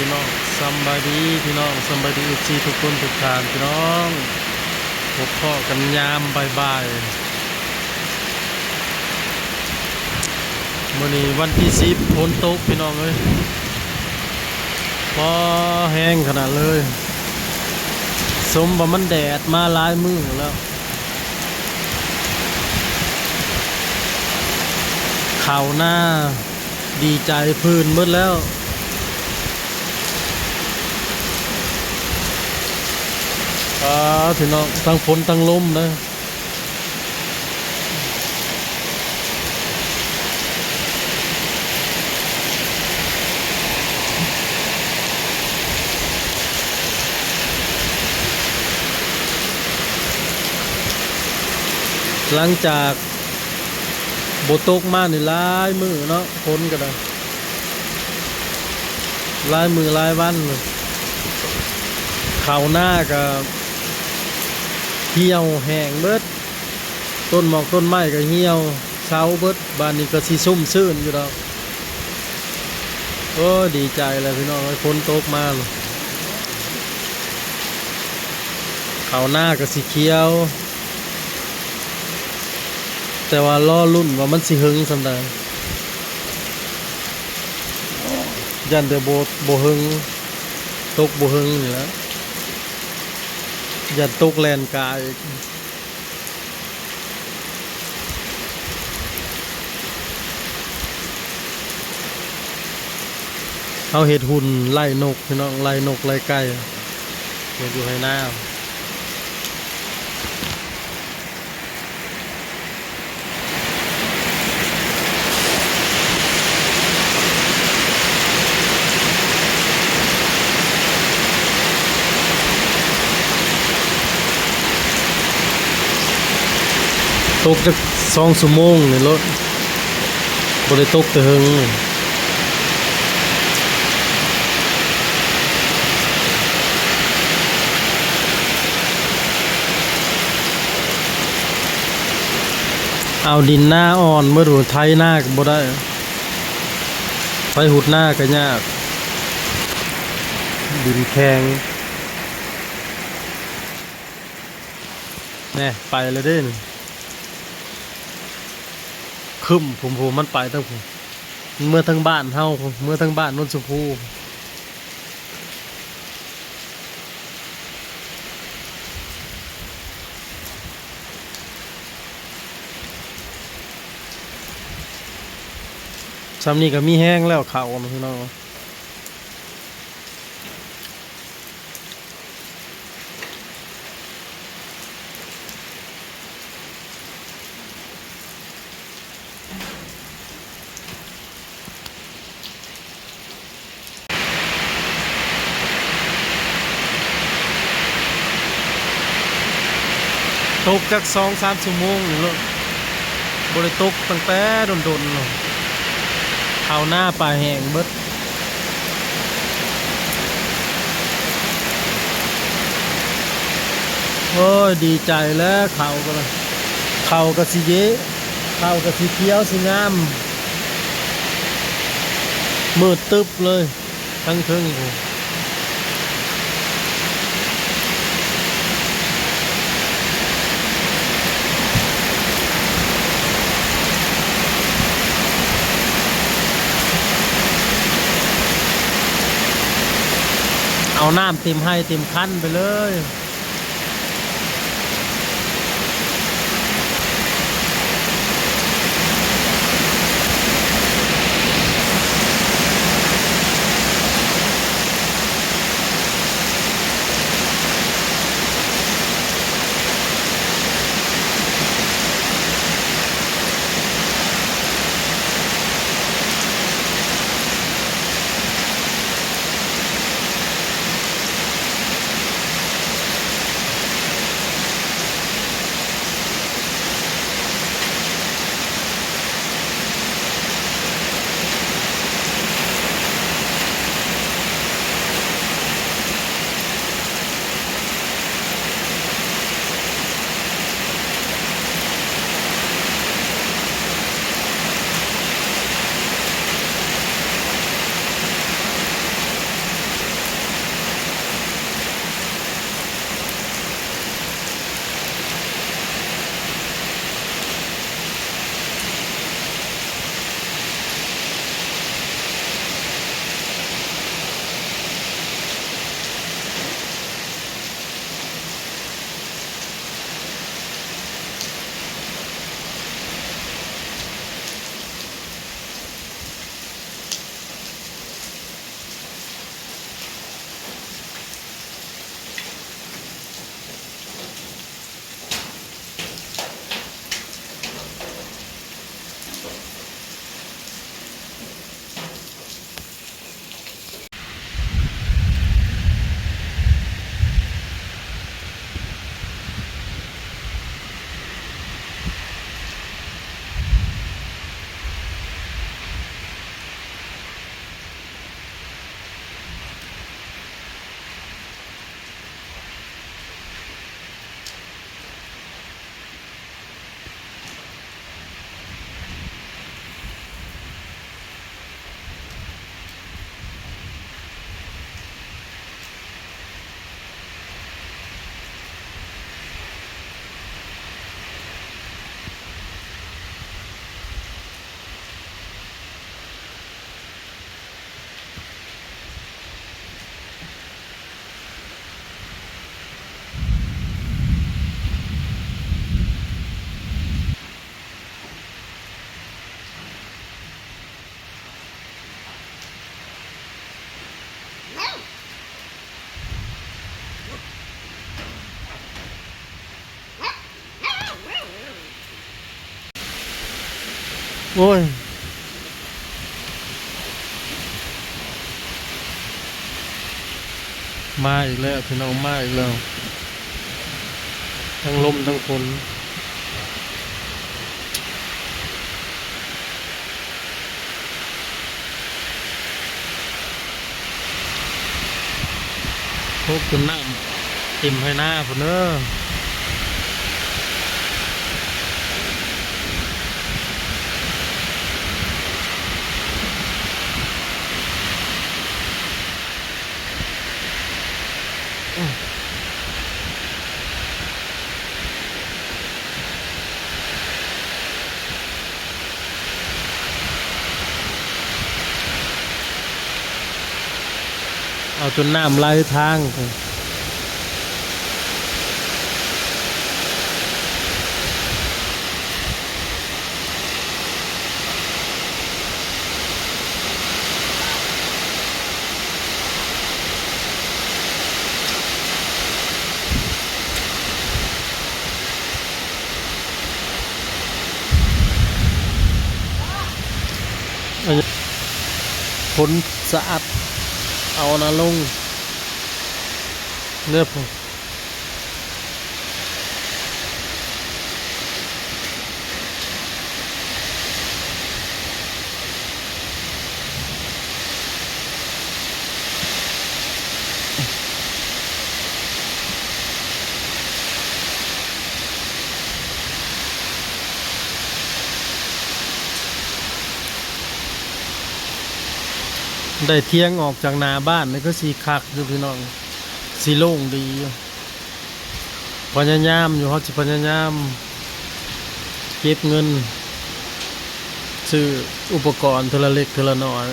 ພີ່ນ້ອງ ສຳບາຍດີພີ່ນ້ອງ ສຳບາຍດີ ເອັຟຊີ ທຸກຄົນທຸກທ່ານພີ່ນ້ອງ ພົບພໍ້ກັນຍາມບ່າຍໆ ມື້ນີ້ວັນທີສິບ ຝົນຕົກພີ່ນ້ອງເອີຍ ພໍແຮງຂະໜາດເລີຍ ສົມວ່າມັນແດດມາຫຼາຍມື້ແລ້ວ ເຂົ້ານາ ດີໃຈພື້ນໝົດແລ້ວ ອາ ພີ່ນ້ອງ ທັງຝົນທັງລົມເດີ ຫຼັງຈາກ ບໍ່ຕົກມານີ້ຫຼາຍມື້ເນາະ ຝົນກໍໄດ້ ຫຼາຍມື້ຫຼາຍວັນ ເຂົ້ານາກໍຫ່ຽວແຫ້ງເບິດ ຕົ້ນໝອກຕົ້ນໄມ້ກໍຫ່ຽວເຊົາເບິດ ບາດນີ້ກໍຊິຊຸ່ມຊື່ນຢູ່ດອກ ໂອ້ຍ ດີໃຈແລ້ວພີ່ນ້ອງເອີຍ ຝົນຕົກມາ ເຂົ້ານາກໍຊິຂຽວ ແຕ່ວ່າລໍລຸ້ນວ່າມັນຊິເຫິງສ່ຳໃດ ຢ້ານແຕ່ບໍ່ ບໍ່ເຫິງ ຕົກບໍ່ເຫິງນີ້ແຫຼະ ຢ້ານຕົກແລ່ນກາອີກ ເຮົາເຮັດຫຸ່ນໄລ່ນົກ ພີ່ນ້ອງ ໄລ່ນົກໄລ່ໄກ່ ເຮັດຢູ່ໄຮ່ນາ ຕົກຈັກສອງຊົ່ວໂມງນີ້ໂລດ ບໍ່ໄດ້ຕົກແຕ່ເຫິງ. ເອົາດິນນາອ່ອນເບິດ ໄຖນາກໍບໍ່ໄດ້ ໄປຫຸດນາກໍຍາກ ດິນແຂງ. ແນ່ ໄປແລ້ວເດ້ ຄຶ້ມພຸ້ນ ມັນໄປທາງພຸ້ນ ເມືອທາງບ້ານເຮົາ ເມືອທາງບ້ານໂນນຊົມພູ. ຊ່ຳນີ້ກໍມີແຮງແລ້ວເຂົ້ານະພີ່ນ້ອງ. ຕົກຈັກສອງສາມຊົ່ວໂມງນີ້ໂລດ ບໍ່ໄດ້ຕົກຕັ້ງແຕ່ດົນໆ ເຂົ້ານາປາແຫ້ງເບິດ. ໂອ້ຍ ດີໃຈແລ້ວ ເຂົ້າກໍ ເຂົ້າກໍຊິເຢ ເຂົ້າກໍຊິຂຽວຊິງາມ ມືດຕຶບເລີຍ ທັງເທິງພຸ້ນ. ເອົານ້ຳເຕັມໄຮ່ເຕັມຄັນໄປເລີຍ. ໂ ໂອ້ຍ ມາອີກແລ້ວພີ່ນ້ອງ ມາອີກແລ້ວ ທັງລົມທັງຝົນ. ຕົກຈົນນ້ຳເຕັມໄຮ່ນາພຸ້ນເດີ. ເອົາຈົນນ້ຳໄຫຼທາງ. ຝົນສະອັດເອົານະລົງເດີ. ໄດ້ຖຽງອອກຈາກໜ້າບ້ານນີ້ ຄືຊິຄັກຢູ່ພີ່ນ້ອງ ຊິໂລ່ງດີຢູ່. ພະຍາຍາມຢູ່ ເຮົາຊິພະຍາຍາມເກັບເງິນຊື້ອຸປະກອນເທື່ອລະເລັກເທື່ອລະນ້ອຍ.